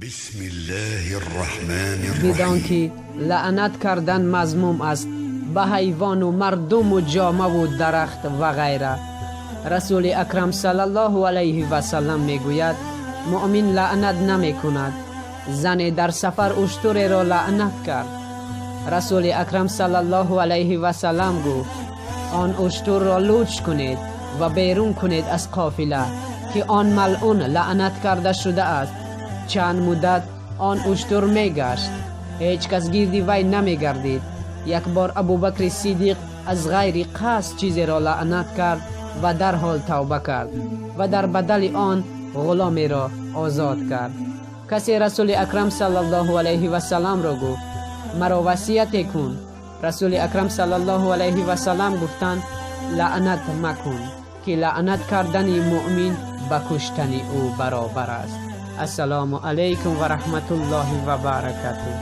بسم الله الرحمن Бидон, الرحيم. Ки лаънат кардан мазмум аст ба ҳайвону мардуму ҷомаву дарахт ва ғайра. Расули Акрам саллаллоҳу алайҳи васаллам мегӯяд: «Муъмин лаънат намекунад». Зане дар сафар уштуреро лаънат кард. Расули Акрам саллаллоҳу алайҳи васаллам гуфт: «Он уштурро луч кунед ва берун кунед аз қофила, ки он малъун лаънат карда шудааст». Чанд муддат он уштур мегашт, ҳеҷ кас гирди вай намегардид. Як бор Абубакри Сиддиқ аз ғайри қасд чизеро лаънат кард ва дарҳол тавба кард ва дар бадали он ғуломеро озод кард. Касе Расули Акрам саллаллоҳу алайҳи васалламро гуфт: «Маро васияте кун». Расули Акрам саллаллоҳу алайҳи васаллам гуфтанд: «Лаънат макун, ки лаънат кардани муъмин ба куштани ӯ баробар аст». Ассалому алайкум ва раҳматуллоҳи ва баракатуҳ.